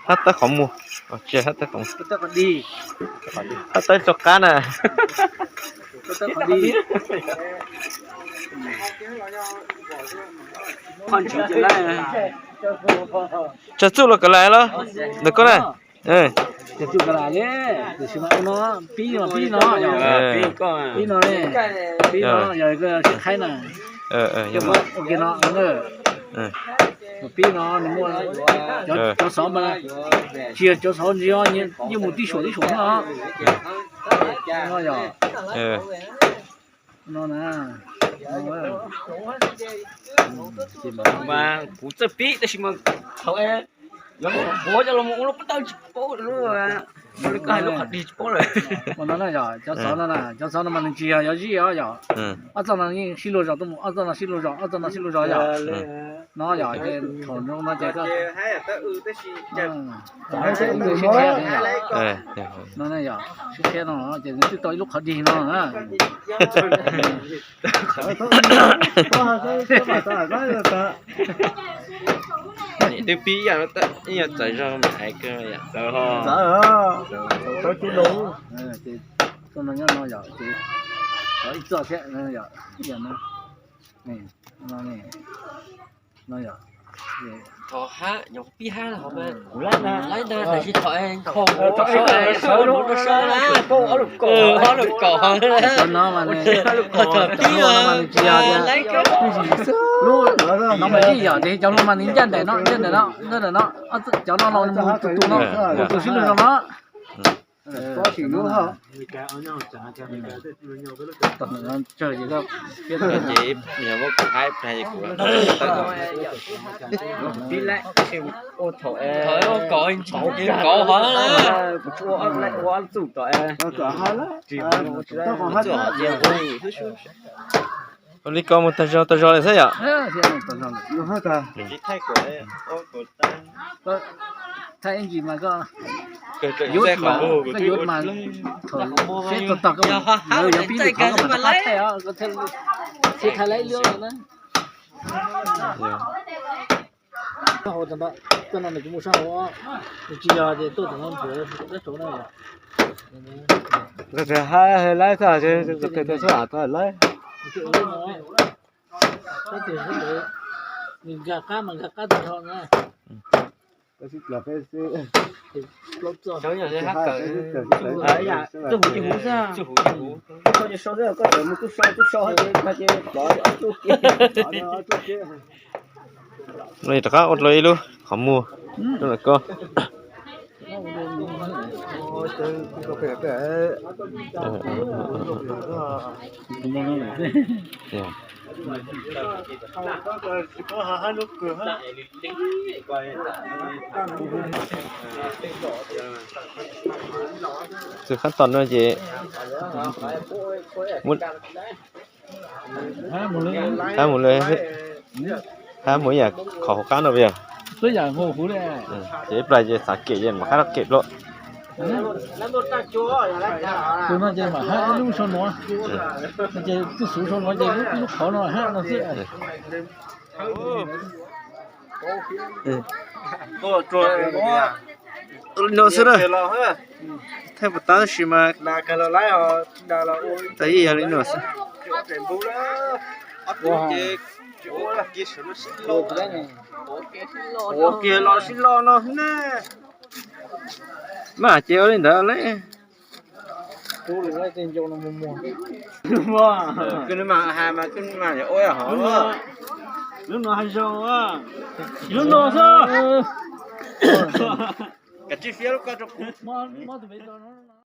Hab tawb qhov muag, tsis hab tawb qhov, hab tawb rov qab na. Tsaws txuj los kawm lais los ntawm koj na. Pib no, pib no, pib no, pib no, yog sib qhaib na. Ua ke no, pib no nws muaj cov xauv mas tsis yog cov xauv ntsis, yeej mus tib suam tib suam no. No yog, no na. Mas kuv txawj pib tab sis mas thaum yuav mus qhuav coj los mus ua lub pab tau tsis paub lub, lub qhov dig tsis paub lawm. Ua no na yog cov xauv no na, cov xauv no mas nws tsis yog yuav zij os yog. Ob txoj no yeej sib luag zos tuaj mus, ob txoj no sib luag zos, ob txoj no sib luag zos yog. No yog ces thaum zoo no ces koj, no yog sib tshiab no ces nws twb tau ib lub qhov dig no. Twb pib ib yam, ib yam txawv zog mas hais kawg yom. Txawv, txawv tib lub. Txoj no nyob no yom, ces ib txoj thiab yom, ib yam no. No yom, thov hab, nyuam qhuav pib hab los mas kuv laib na, tab sis thov nqho sawv, sawv na, ob lub kaum, ob lub kaum no mas nws, thov pib mas nws tsis yog tias, lub no mas yeej yog tias cov lub mas nws ncaj nraim no, ncaj nraim no, ncaj nraim no, cov no los mus tus tus no, tus tus sib luag zog no. Tsawg ces koj piav, ces kuv pib laib, ua thaum ua kov ntsis kov hov, kuv tsis ua ob txuj tom tsis ua txuj hov ces ua li ko mus tag zog tag zog li xwb yom. Thaij ib ntsis mas koj yuav, koj yuav mas thaum seb tog tog koj, lawv yuav pib lwm qhov koj mam rov qab thaij os, koj thiaj li thaij laib lub na. Sab hauv tag nrho, txoj no nws kuv mus sab hauv, nws tsis yog ces tuaj tom no nrhiav dab tso na. Hab laib txog, txog hab laib. Nws nkag qab mas nkag qab tag nrho na. Rov qab ua dlua ib lub qhov muag rau lawm koj. Txug khab tom no ces hab mus li, hab mus yam qhov hauv qab no yog. Ces ib plag ces xav kem ces mam hab kem dlua. Tus no ces mam hab ib lub sau nuav, ces tug xuv sau nuav ces ib lub qhov no hab no xwb. Li no xwb na. Thaij puas tab tab sis mas tas ib yam li no xwb. Ua kiag los sib lo no na. Mas ces ua li ntawd lauj. Lub no hais zoo, lub no xwb. Kav tsij fiab lub koj rau kuv.